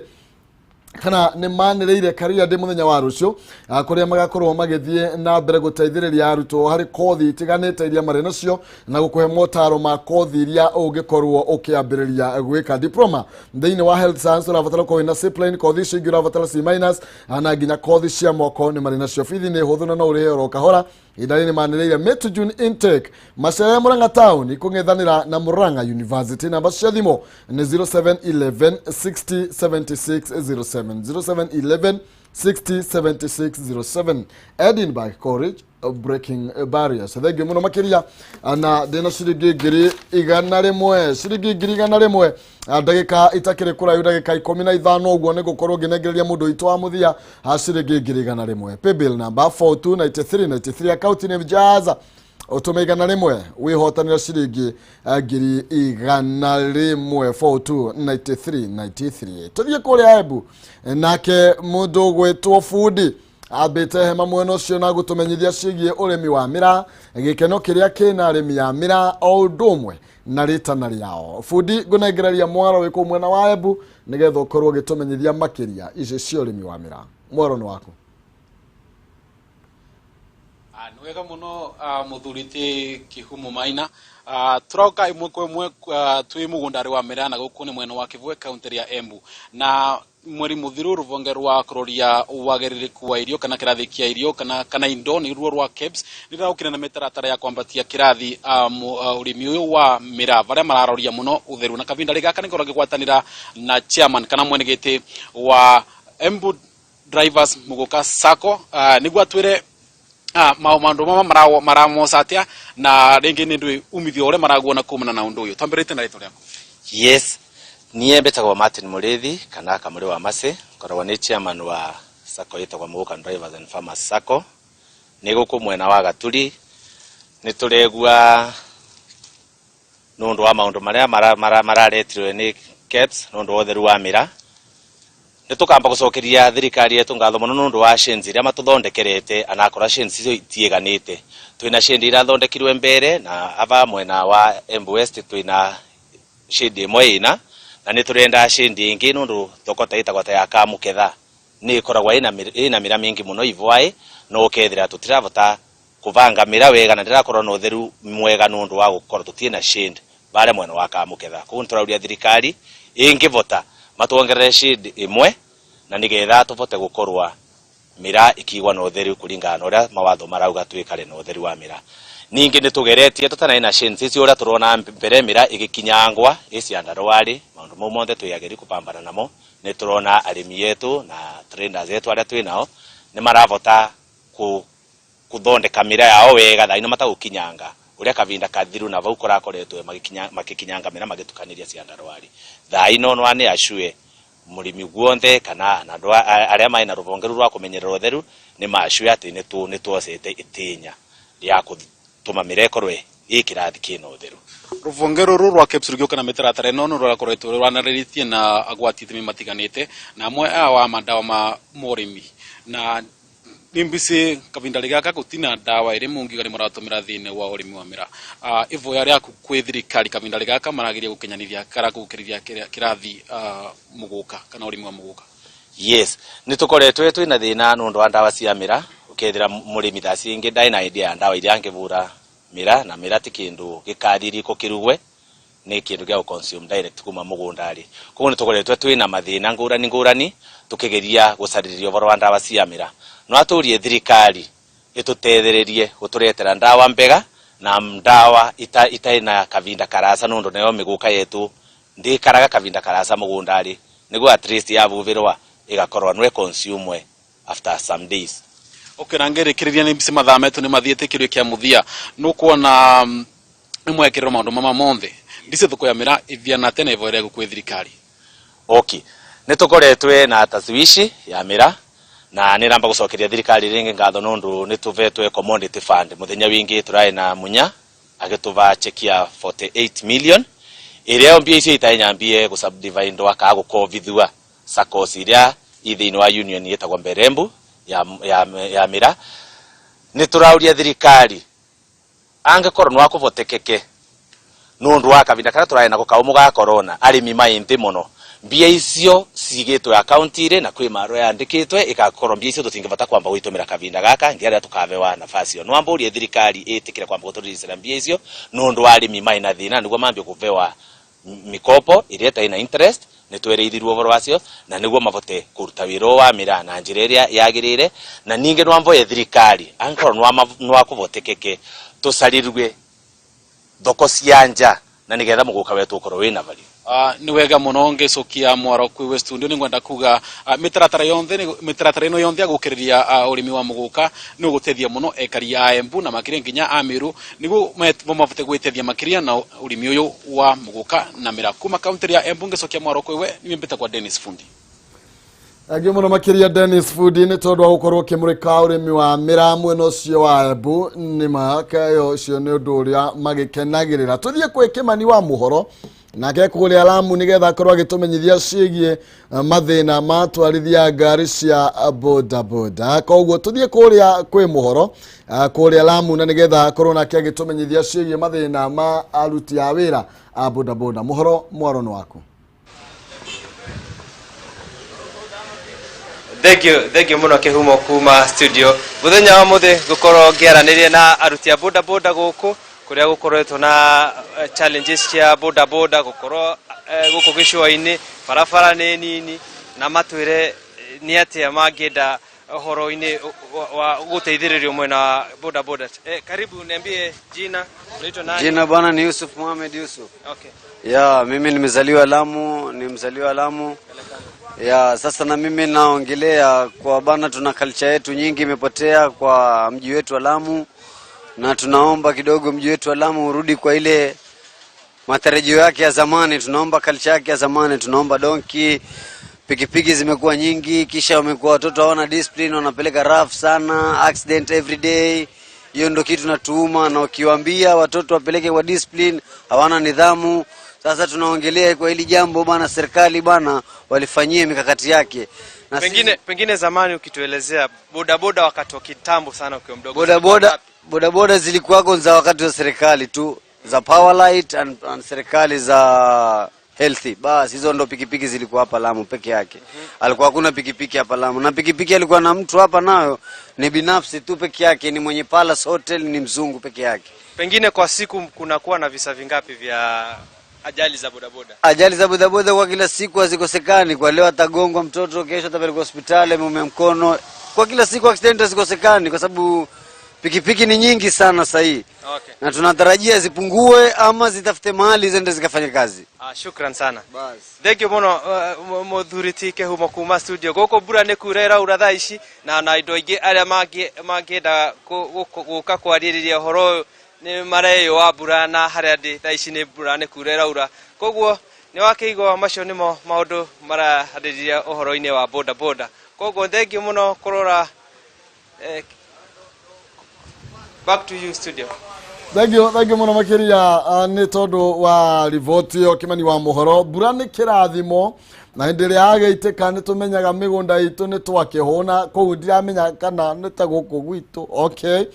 Kana nĩ manĩrĩire Career Day mũthenya wa rũciũ, kũrĩa magakorwo magĩthiĩ na mbere gũteithĩrĩria arutwo harĩ kothi itiganĩte iria marĩ nacio na gũkũhe motaro ma kothi iria ũngĩkorwo ũkĩambĩrĩria gwĩka. Diploma thĩinĩ wa health science ũrabatara ũkorwo wĩna C plain, kothi icio ingĩ ũrabatara C minus, na nginya kothi cia moko nĩ marĩ nacio. Bithi nĩ hũthũ na no ũrĩhe oro kahora. Ihinda rĩrĩ manĩrĩire May to June intake. Macerere Murang'a town ikũng'ethanĩra na Murang'a University. Namba cia thimũ nĩ 0711 60 76 07, 0711 60 76 07. Edinburgh College, Breaking Barriers. Thengiũ mũno makĩria. Na ndĩna ciringi 100,000, ciringi 100,000. Ndagĩka itakĩrĩ kũraihu, ndagĩka 15 ũguo, nĩ gũkorwo ngĩnengereria mũndũ witũ wa mũthia ciringi 100,000. Paybill number 429393, account name Jaza. Ũtũme 100, wĩhotanĩra ciringi 100,000. 429393. Tũthiĩ kũrĩa Embu, nake mũndũ ũgwĩtwo bundi ambĩte hema mwena ũcio na gũtũmenyithia ciĩgiĩ ũrĩmi wa mĩraa, gĩkeno kĩrĩa kĩna arĩmi a mĩraa o ũndũ ũmwe na rĩtana rĩao. Bundi, ngũnengereria mwaro wĩ kũu mwena wa Embu nĩgetha ũkorwo ũgĩtũmenyithia makĩria icio cia ũrĩmi wa mĩraa. Mwaro nĩ waku. Nĩ wega mũno, mũthuri ti Kĩhumo Maina. Tũroka ĩmwe kwa ĩmwe twĩ mũgũnda wa mĩraa na gũkũ nĩ mwena wa Kĩbwe, kaũntĩ ya Embu. Na mweri mũthiru rũhonge rwa kũroria wagĩrĩrĩku wa irio kana kĩrathi kĩa irio kana indo nĩ ruo rwa KEBS nĩ na mĩtaratara ya kwambatia kĩrathi ũrĩmi ũyũ wa mĩraa, barĩa mararoria mũno ũtheru. Na kavinda gaka nĩ ngorwo ngĩgwatanĩra na chairman kana mwene gĩtĩ wa Embu Drivers Muguka Sacco, nĩguo atwĩre maũndũ mama maramoca atĩa na rĩngĩ nĩ ndũ umithio ũrĩa maraguona kumana na ũndũ ũyũ. Twambĩrĩte na rĩtwa rĩaku. Yes, niĩ mbĩtagwo Martin Mũrĩthi kana Kamũrĩ wa Macĩ, ngoragwo nĩ chairman wa sacco ĩtagwo Muguka Drivers and Farmers Sacco, nĩ gũkũ mwena wa Gaturi. Nĩ tũregua nĩ ũndũ wa maũndũ marĩa mararetirwe nĩ KEBS nĩ ũndũ wa ũtheru wa mĩra. Nĩ tũkamba gũcokeria thirikari yetu ngatho mũno nĩ ũndũ wa sheds iria matũthondekerete, anakora sheds icio itiĩganĩte. Twĩna shed irathondekirwe mbere na aba mwena wa Embu West twĩna shed ĩmwe ĩna, na nĩ tũrenda shed ĩngĩ nĩ ũndũ thoko ta ĩtagwo ta ya Kamũketha nĩ ĩkoragwo ĩna mĩra mĩingĩ mũno ivwaĩ, no ũkethĩra tũtirabota kũbanga mĩra wega na ndĩrakorwo na ũtheru mwega nĩ ũndũ wa gũkorwo tũtirĩ na shed barĩa mwena wa Kamũketha. Koguo nĩ tũrauria thirikari ĩngĩbota matuongerere shed ĩmwe na nĩgetha tũbote gũkorwa mĩra ĩkĩigwa na ũtheru kũringana na ũrĩa mawatho marauga twĩkare na ũtheru wa mĩra. Ningĩ nĩ tũgeretie tũtanarĩ na sheds icio, ũrĩa tũrona mbere mĩra ĩgĩkinyangwa ĩ ciandarũa-rĩ, maũndũ mau monthe twĩagĩri kũpambana namo. Nĩ tũrona arĩmi etu na traders etu arĩa twĩ nao nĩ marabota kũthondeka mĩra yao wega thaa ino matagũkinyanga ũrĩa kavinda kathiru na vau kũrakoretwo makĩkinyanga mĩra magĩtukanĩria ciandarũa-rĩ. Thaa ino no nĩ acue mũrĩmi guonthe kana andũ arĩa marĩ na rũhonge rũu rwa kũmenyerera ũtheru nĩ macue atĩ nĩ tuocete itinya rĩa gũtũma mĩra ĩkorwo ĩ kĩrathi kĩna ũtheru. Rũhonge rũrũ rwa KEBS rũgĩũka na mĩtaratara ĩno nĩ rũrakoretwo rũranĩrĩtie na agwati itemi matiganĩte na amwe aya wa mandawa ma mũrĩmi, na nĩ kavinda gaka gũtina ndawa ĩrĩ mũngiuga nĩ mũratũmĩra thĩinĩ wa ũrĩmi wa mĩraa. Ivoya rĩaku kwĩ thirikari kavinda gaka marageria gũkinyanĩria kana gũkĩrĩria kĩrathi mũgũka kana ũrĩmi wa mũgũka? Yes, nĩ tũkoretwo twĩna thĩna nĩ ũndũ wa ndawa cia mĩra. Ũkethĩra mũrĩmi thaa cingĩ ndarĩ na idea ya ndawa iria angĩbũra mĩra, na mĩra ti kĩndũ gĩkarĩriko kĩrugwe, nĩ kĩndũ gĩa gũ-consume direct kuma mũgũnda-rĩ. Koguo nĩ tũkoretwo twĩna mathĩna ngũrani ngũrani tũkĩgeria gũcarĩria ũhoro wa ndawa cia mĩra. No atũrie thirikari ĩtũtethererie gũtũretera ndawa mbega na ndawa itarĩ na kavinda karasa, nĩ ũndũ nayo mĩgũka yetu ndĩkaraga kavinda karasa mũgũnda-rĩ, nĩguo at least yabubĩrwa ĩgakorwo no ĩconsume after some days. Okay, na ngĩrĩkĩrĩria, nĩ mbici mathaa metũ nĩ mathiĩte, kĩũria kĩa mũthia, nũkuona nĩ mwekĩrĩrwo maũndũ mama monthe, ndici thoko ya mĩraa ithiana atĩa na ivoya rĩaku kwĩ thirikari? Okay, nĩ tũkoretwe na taswishi ya mĩra na nĩ ramba gũcokeria thirikari rĩngĩ ngatho nĩ ũndũ nĩ tũvetwe commodity fund. Mũthenya wingĩ tũrarĩ na Munya agĩtũva cheki ya 48 million, ĩrĩa mbia icio itarĩ nyambie gũsubdivide kana gũkovithua SACCOs iria i thĩinĩ wa union ĩtagwo Mberembu ya mĩra. Nĩ tũrauria thirikari angĩkorwo nĩ wakũvotekeke, nĩ ũndũ wa kavinda karĩa tũrarĩ nako kaũmũ ga corona, arĩmi mai nthĩ mũno. Mbia icio cigitwe akaunti-ri na kwi marua yandikitwe ikakorwo mbia icio tutingivota kwamba gwitumira kavinda gaka nginya riria tukavewa nafasi iyo. Nwamburie thirikari itikire kwamba guturiricara mbia icio nundu wa arimi mai na thina niguo mambie kuvewa mikopo iria ĩtarĩ na interest nitwereithirwo ũhoro wacio na niguo mavote kuruta wĩra wa mĩraa na njĩra ĩrĩa yagĩrĩire. Na ningĩ nwamboye thirikari angĩkorwo nwakũvotekeke tũcarirwe thoko cia nja na nigetha mũgũka wetu ũkorwo wĩna value. Nĩ wega mũno ngĩcokia mwaro kwĩ studio nĩ ngwenda kuga mĩtaratara yonthe mĩtaratara ĩno yonthe ya gũkĩrĩria ũrĩmi wa mũgũka nĩ ũgũteithia mũno ekari a Embu na makĩria nginya a Meru nĩguo mabote gwĩteithia makĩria na ũrĩmi ũyũ wa mũgũka na mĩraa. Kuma kaunti ya Embu ngĩcokia mwaro kwĩwe niĩ mbĩtagwo Dennis Fundi. Thengiũ mũno makĩria Dennis Fundi nĩ tondũ wa gũkorwo ũkĩmũrĩka ũrĩmi wa mĩraa mwena ũcio wa Embu. Nĩ ma ũcio nĩ ũndũ ũrĩa magĩkenagĩrĩra. Tũthiĩ kwĩ Kĩmani wa Mũhoro nake kũrĩa Lamu nĩgetha akorwo agĩtũmenyithia ciĩgiĩ mathĩna ma twarithia ngari cia boda boda. Koguo tũthiĩ kũrĩa kwĩ Mũhoro kũrĩa Lamu na nĩgetha akorwo nake agĩtũmenyithia ciĩgiĩ mathĩna ma aruti a wĩra a boda boda. Mũhoro, mwaro nĩ waku. Thank you muno Kihumo kuma studio. Muthenya wa muthi gukorwo ngiaraniria na aruti a boda boda guku kuria gukoretwo na challenges cia boda boda gukorwo guku gicua-ini barabara ni nini na matwire ni atia mangienda uhoro-ini wa guteithiririo mwena wa boda boda. Karibu, niambie jina, unaitwa nani? Jina bwana ni Yusuf Mohamed Yusuf. Okay. Ya, mimi nimezaliwa Lamu, ni mzaliwa Lamu. Ya, sasa na mimi naongelea kwa bana, tuna culture yetu nyingi imepotea kwa mji wetu wa Lamu, na tunaomba kidogo mji wetu wa Lamu urudi kwa ile matarajio yake ya zamani. Tunaomba culture yake ya zamani, tunaomba donki, pikipiki zimekuwa nyingi, kisha wamekuwa watoto hawana discipline, wanapeleka rough sana, accident every day. Hiyo ndio kitu natuuma, na ukiwaambia watoto wapeleke kwa discipline hawana nidhamu. Sasa tunaongelea kwa hili jambo bana, serikali bana walifanyie mikakati yake. Na pengine zamani ukituelezea boda boda wakati wa kitambo sana ukiwa mdogo. Boda boda zilikuwa za wakati wa serikali tu, za Powerlight and serikali za healthy. Bas hizo ndo pikipiki zilikuwa hapa Lamu peke yake. Alikuwa hakuna pikipiki hapa Lamu, na pikipiki alikuwa na mtu hapa nayo ni binafsi tu peke yake, ni mwenye Palace Hotel, ni mzungu peke yake. Pengine kwa siku kunakuwa na visa vingapi vya ajali za bodaboda? Ajali za bodaboda kwa kila siku hazikosekani. Kwa leo atagongwa mtoto, kesho atapelekwa hospitali ameumia mkono. Kwa kila siku accident hazikosekani kwa sababu pikipiki ni nyingi sana sasa hii. Okay. Na tunatarajia zipungue ama zitafute mahali ziende zikafanye kazi. Shukran sana. Bas. Thank you muno muthuri Kihumo kuma studio. Goko mbura nĩ kura ĩraura thaa ici na indo ingĩ arĩa mangĩenda gũka kwarĩrĩria ũhoro ũyũ nĩ mareyũa mbura na harĩa ndĩ thaa ici nĩ mbura nĩ kura ĩraura. Koguo nĩ wakĩigua macio nĩmo maũndũ mararĩrĩria ũhoro-inĩ wa boda boda. Koguo thank you muno kũrora. Back to you studio. Thank you muno makiria nĩ tondũ wa riboti ĩyo Kĩmani wa Mũhoro. Mbura nĩ kĩrathimo na hĩndĩ ĩrĩa yagĩitĩka nĩ tũmenyaga mĩgũnda itũ nĩ twakĩhũna, koguo ndiramenya kana nĩ ta gũkũ gwitũ. Okay.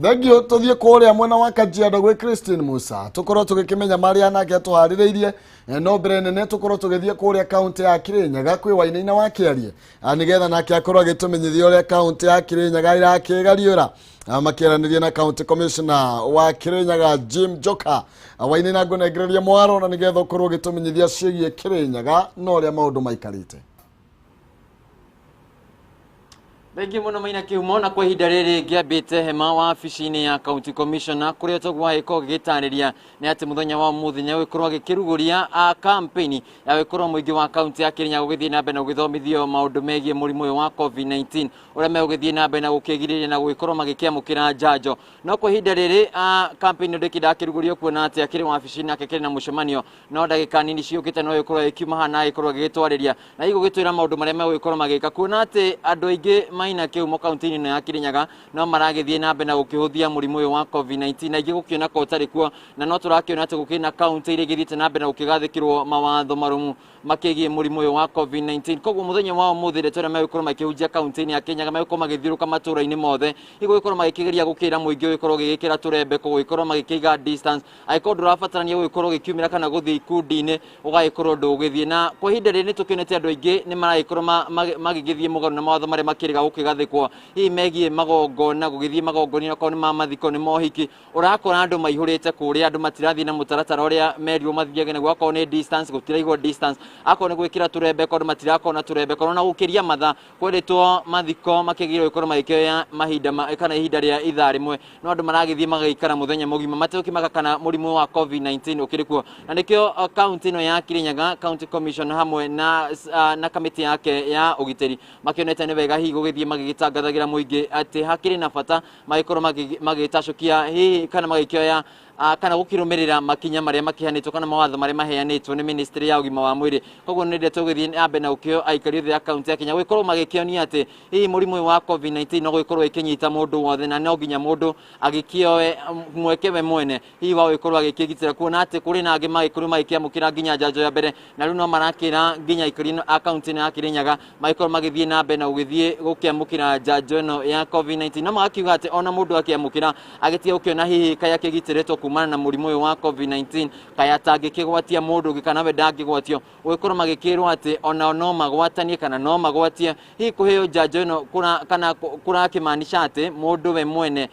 Thank you. Tũthiĩ kũrĩa mwena wa Kajiado gwĩ Christine Musa tũkorwo tũgĩkĩmenya marĩa nake atũharĩrĩirie. No mbere nene tũkorwo tũgĩthiĩ kũrĩa kaunti ya Kirinyaga kwĩ Wainaina wa Kĩarie nĩgetha nake akorwo agĩtũmenyithia ũrĩa kaunti ya Kirinyaga irakĩgariũra. Makĩaranĩria na county commissioner wa Kirinyaga Jim Joka. Wainaina, ngũnengereria mwaro na nĩgetha ũkorwo ũgĩtũmenyithia ciĩgiĩ Kirinyaga na ũrĩa maũndũ maikarĩte. Thengiũ mũno Maina Kĩhumo, na kwa ihinda rĩrĩ ngĩambĩte hema wabici-inĩ ya county commissioner kũrĩa tũgwa gĩkorwo gĩgĩtarĩria nĩ atĩ mũthenya wa ũmũthĩ nĩ agũgĩkorwo agĩkĩrugũria campaign ya gũgĩkorwo mũingĩ wa kaunti ya Kirinyaga gũgĩthiĩ na mbere na gũgĩthomithio maũndũ megiĩ mũrimũ ũyũ wa COVID-19 ũrĩa megũgĩthiĩ na mbere na gũkĩgirĩrĩria na gũgĩkorwo magĩkĩamũkĩra njanjo. No kwa ihinda rĩrĩ campaign ĩno ndĩkĩ ndakĩrugũrio kuona atĩ akĩrĩ wabici-inĩ ake kĩrĩ na mũcemanio, no ndagĩka nini ciũkĩte no ĩkorwo ĩkiuma haha na ĩkorwo ĩgĩtwarĩria na igũgĩtwĩra maũndũ marĩa megũgĩkorwo magĩka kuona atĩ andũ aingĩ Maina Kĩhumo kaunti-inĩ ĩno ya Kirinyaga no maragĩthiĩ na mbere na gũkĩhũthia mũrimũ ũyũ wa COVID-19, na ingĩ gũkĩona ko ũtarĩ kuo, na no tũrakĩona atĩ gũkĩrĩ na kaunti iria igĩthiĩte na mbere na gũkĩgathĩkĩrwo mawatho marũmu makĩgiĩ mũrimũ ũyũ wa COVID-19. Koguo mũthenya wa ũmũthĩ ndeto ĩrĩa megũkorwo makĩhunjia kaunti-inĩ ya Kirinyaga, megũkorwo magĩthiũrũka matũũra-inĩ mothe, igũgĩkorwo magĩkĩgeria gũkĩra mũingĩ ũgĩkorwo ũgĩgĩkĩra tũrembeko, gũgĩkorwo magĩkĩiga distance, angĩkorwo ndũrabatarania gũgĩkorwo ũgĩkiumĩra kana gũthiĩ ikundi-inĩ ũgagĩkorwo ndũgũgĩthiĩ. Na kwa ihinda rĩrĩ nĩtũkĩonete andũ aingĩ nĩ maragĩkorwo magĩgĩthiĩ mũgarũ na mawatho marĩa makĩrĩga gũkĩgathĩkwo, hihi megiĩ magongona, gũgĩthiĩ magongona okorwo nĩ ma mathiko, nĩ mohiki, ũrakora andũ maihũrĩte kũrĩa, andũ matirathiĩ na mũtaratara ũrĩa merirwo mathiage naguo, akorwo nĩ distance gũtiraigwo distance, akorwo nĩ gwĩkĩra tũrembeko andũ matirakorwo na tũrembeko, na gũkĩria mathaa kwerĩtwo mathiko makĩgĩrĩirwo gũkorwo magĩkĩoya mahinda kana ihinda rĩa ithaa rĩmwe, no andũ maragĩthiĩ magaikara mũthenya mũgima mategũkĩmaka kana mũrimũ wa COVID-19 ũkĩrĩ kuo. Na nĩkĩo kaunti ĩno ya Kirinyaga County Commission hamwe na kamĩtĩ yake ya ũgitĩri makĩonete nĩ wega hihi gũgĩthiĩ magĩgĩtangathagĩra mũingĩ atĩ hakĩrĩ na bata magĩkorwo magĩtacũkia hihi kana magĩkĩoya kana gũkĩrũmĩrĩra makinya marĩa makĩheanĩtwo kana mawatho marĩa maheanĩtwo nĩ ministry ya ũgima wa mwĩrĩ. Koguo nĩ ndeto gũgĩthiĩ na mbere na gũkĩo aikari othe a kaunti ya Kenya gũgĩkorwo magĩkĩonia atĩ hihi mũrimũ ũyũ wa COVID-19 no gũgĩkorwo ĩkĩnyita mũndũ wothe, na no nginya mũndũ agĩkĩoe mweke we mwene hihi wa gũgĩkorwo agĩkĩgitĩra, kuona atĩ kũrĩ na angĩ magĩkorwo magĩkĩamũkĩra nginya njanjo ya mbere, na rĩu no marakĩra nginya aikari a kaunti ĩno ya Kirinyaga magĩkorwo magĩthiĩ na mbere na gũgĩthiĩ gũkĩamũkĩra njanjo ĩno ya COVID-19. No magakiuga atĩ ona mũndũ akĩamũkĩra agĩtiga gũkĩona hihi kaĩ akĩgitĩrĩtwo kumana na mũrimũ ũyũ wa COVID-19, kaĩ atangĩkĩgwatia mũndũ ũngĩ kana we ndangĩgwatio, gũgĩkorwo magĩkĩrwo atĩ onao no magwatanie kana no magwatie. Hihi kũheo njanjo ĩno kana kũrakĩmaanisha atĩ mũndũ we mwene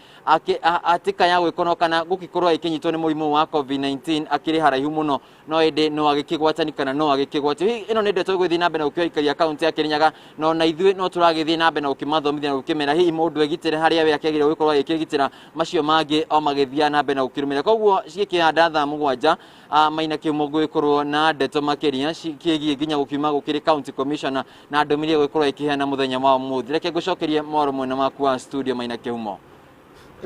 atikaya gwĩkorwo kana gũgĩkorwo agĩkĩnyitwo nĩ mũrimũ wa COVID-19 akĩrĩ haraihu mũno, no ĩndĩ no agĩkĩgwatani kana no agĩkĩgwatio. Hihi ĩno nĩ ndeto ĩgũthiĩ na mbere na gũkĩoikaria kaunti ya Kirinyaga, no na ithuĩ no tũragĩthiĩ na mbere na gũkĩmathomithia na gũkĩmera hihi mũndũ egitĩre harĩa we akĩagĩrĩirwo gũkorwo agĩkĩgitĩra, macio mangĩ o magĩthiĩ na mbere na gũkĩrũmĩrĩra. Koguo cigĩkĩhanda thaa 7 Maina Kĩhumo gũgĩkorwo na ndeto makĩria cikĩgiĩ nginya gũkiuma gũkĩrĩ county commissioner na ndũmĩrĩri gũgĩkorwo ĩkĩheana mũthenya wa ũmũthĩ. Reke ngũcokerie mwaro mwena waku wa studio Maina Kĩhumo.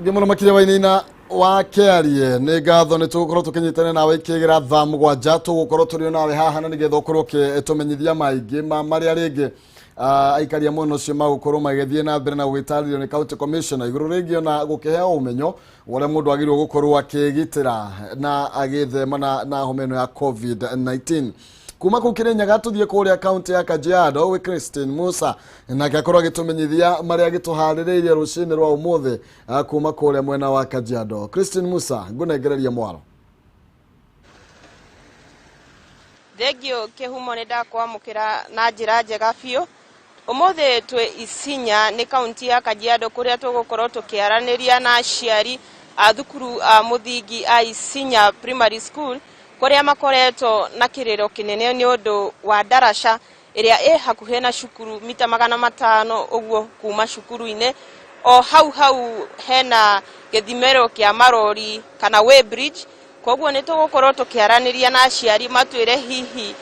Ngĩ mũno makĩria Wainaina wa Kĩarie, nĩ ngatho nĩ tũgũkorwo tũkĩnyitanĩra nawe ikĩgĩra thaa 7, tũgũkorwo tũrĩ nawe haha na nĩgetha ũkorwo ũkĩtũmenyithia maingĩ ma marĩa rĩngĩ aikari a mwena ũcio magũkorwo magĩthiĩ na mbere na gũgĩtarĩrio nĩ county commissioner igũrũ rĩngĩ ona gũkĩheo ũmenyo wa ũrĩa mũndũ agĩrĩirwo gũkorwo akĩgitĩra na agĩthema na homa ĩno ya COVID-19. Kuma kũu Kirinyaga tũthiĩ kũrĩa kaunti ya Kajiado gwĩ Christine Musa, nake akorwo agĩtũmenyithia marĩa agĩtũharĩrĩirie rũcinĩ rwa ũmũthĩ kuma kũrĩa mwena wa Kajiado. Christine Musa, ngũnengereria mwaro. Thengio Kĩhumo, nĩ ndakwamũkĩra na njĩra njega biũ. Ũmũthĩ twĩ Isinya nĩ kaunti ya Kajiado kũrĩa tũgũkorwo tũkĩaranĩria na aciari a thukuru a mũthingi a Isinya Primary School kũrĩa makoretwo na kĩrĩro kĩnene nĩ ũndũ wa ndaraca ĩrĩa ĩ hakuhĩ na cukuru mita 500 ũguo kuma cukuru-inĩ. O hau hau hena gĩthimĩro kĩa marori kana weighbridge, koguo nĩ tũgũkorwo tũkĩaranĩria na aciari matwĩre hihi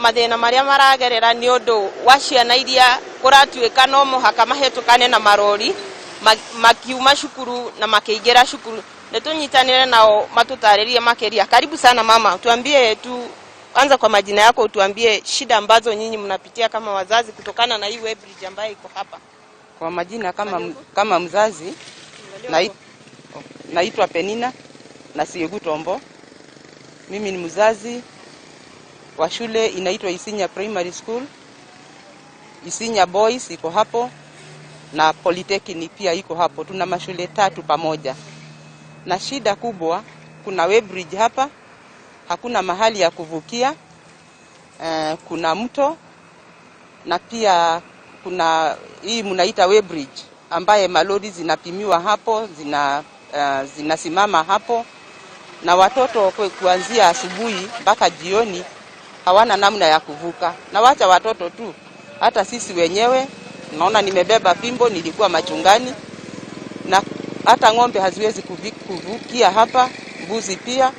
mathĩna marĩa maragerera nĩ ũndũ wa ciana iria kũratuĩka no mũhaka mahĩtũkane na marori makiuma cukuru na makĩingĩra cukuru. Nĩ tũnyitanĩre nao matũtarĩrie makĩria. Karibu sana mama, tuambie tu, anza kwa majina yako, utuambie shida ambazo nyinyi mnapitia kama wazazi kutokana na hii weighbridge ambayo iko hapa. Kwa majina kama mzazi naitwa Penina na Siegu Tombo. Mimi ni mzazi wa shule inaitwa Isinya Primary School. Isinya Boys iko hapo na Polytechnic pia iko hapo. Tuna mashule 3 pamoja. Na shida kubwa, kuna weighbridge hapa, hakuna mahali ya kuvukia, kuna mto na pia kuna hii mnaita weighbridge ambaye malori zinapimiwa hapo, zinasimama hapo, na watoto kuanzia asubuhi mpaka jioni hawana namna ya kuvuka. Na wacha watoto tu, hata sisi wenyewe naona nimebeba fimbo, nilikuwa machungani, na hata ng'ombe haziwezi kuvukia hapa, mbuzi pia.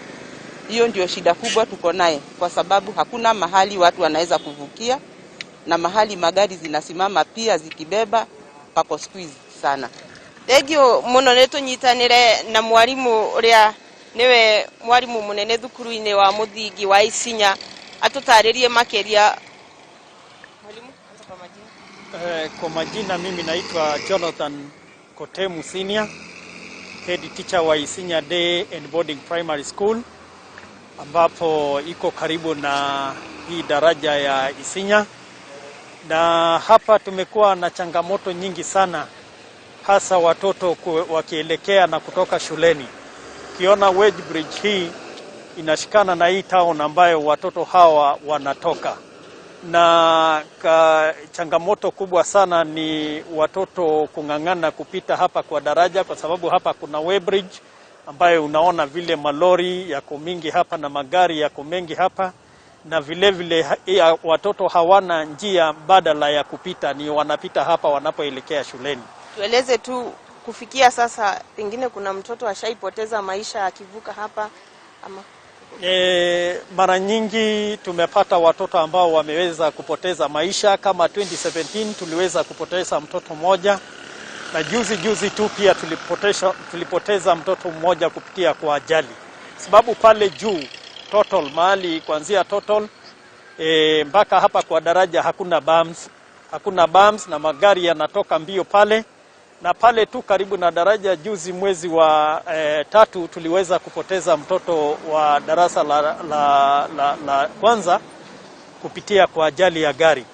Hiyo ndio shida kubwa tuko naye, kwa sababu hakuna mahali watu wanaweza kuvukia, na mahali magari zinasimama pia zikibeba pako squeeze sana. Thengio muno nĩ tũnyitanĩre na mwarimu ũrĩa nĩwe mwarimu mũnene thukuru-inĩ wa mũthingi wa Isinya atũtarĩrie makĩria. Mwalimu, anza kwa majina. Kwa majina mimi naitwa Jonathan Kotemu Senior, head teacher wa Isinya Day and Boarding Primary School ambapo iko karibu na hii daraja ya Isinya, na hapa tumekuwa na changamoto nyingi sana, hasa watoto wakielekea na kutoka shuleni. Ukiona Wedge Bridge hii inashikana na hii town ambayo watoto hawa wanatoka na changamoto kubwa sana ni watoto kung'ang'ana kupita hapa kwa daraja, kwa sababu hapa kuna weighbridge ambayo unaona vile malori yako mingi hapa na magari yako mengi hapa, na vile vile watoto hawana njia mbadala ya kupita, ni wanapita hapa wanapoelekea shuleni. Tueleze tu kufikia sasa, pengine kuna mtoto ashaipoteza maisha akivuka hapa ama? Mara nyingi tumepata watoto ambao wameweza kupoteza maisha. Kama 2017 tuliweza kupoteza mtoto mmoja, na juzi juzi tu pia tulipoteza mtoto mmoja kupitia kwa ajali, sababu pale juu total mahali kuanzia total mpaka hapa kwa daraja hakuna bumps na magari yanatoka mbio pale na pale tu karibu na daraja. Juzi mwezi wa 3 tuliweza kupoteza mtoto wa darasa la kwanza kupitia kwa ajali ya gari.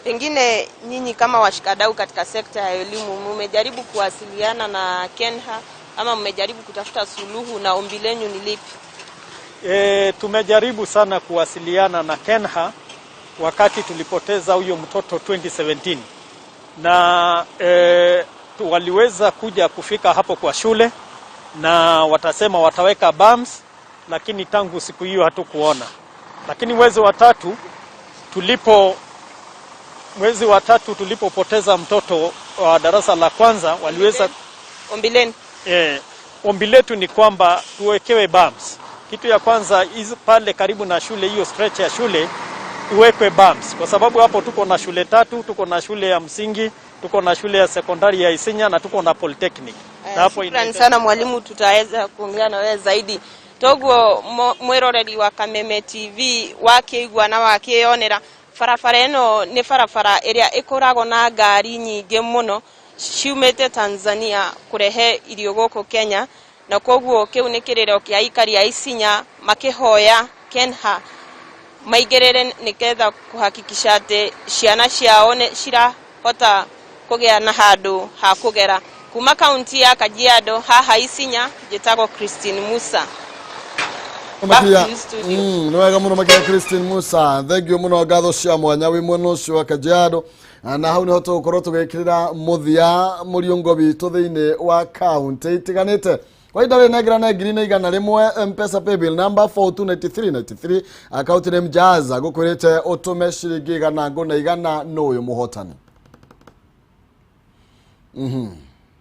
Pengine nyinyi kama washikadau katika sekta ya elimu mmejaribu kuwasiliana na KENHA ama mmejaribu kutafuta suluhu, na ombi lenyu ni lipi? Tumejaribu sana kuwasiliana na KENHA wakati tulipoteza huyo mtoto 2017 na waliweza kuja kufika hapo kwa shule na watasema wataweka bumps, lakini tangu siku hiyo hatukuona. Lakini mwezi wa tatu tulipopoteza mtoto wa darasa la kwanza waliweza Ombi lenu? Ombi letu ni kwamba tuwekewe bumps. Kitu ya kwanza pale karibu na shule, hiyo stretch ya shule iwekwe bumps, kwa sababu hapo tuko na shule tatu, tuko na shule ya msingi, tuko na shule ya sekondari ya Isinya na tuko na polytechnic. Na hapo Shukrani sana mwalimu, tutaweza kuongea na wewe zaidi. Toguo mwiroreri wa Kameme TV wakĩigua na wakĩyonera, barabara ĩno nĩ barabara ĩrĩa ĩkoragwo na ngari nyingĩ mũno ciumĩte Tanzania kũrehe irio gũkũ Kenya, na koguo kĩu nĩ kĩrĩro kĩa aikari a Isinya makĩhoya KENHA maigĩrĩre nĩgetha kuhakikisha atĩ ciana ciao nĩ cirahota kũgĩa na handũ ha kũgera. Kuma kaunti ya Kajiado, haha Isinya, njĩtagwo Christine Musa. Back Makiria to you, studio. Nĩ wega mũno makiria, Christine Musa, thengio mũno, ngatho cia mwanya wĩ mwena ũcio wa Kajiado. Na hau nĩho tũgũkorwo tũgĩkĩrĩra mũthia mũriũngo witũ thĩinĩ wa kaunti itiganĩte. Kwa ihinda rĩrĩ nengera 1,100, Mpesa paybill number 429393, akaunti nĩ Mjaza, gũkwĩrĩte ũtũme ciringi 100 ngũ na 100 nũ ũyũ mũhotani.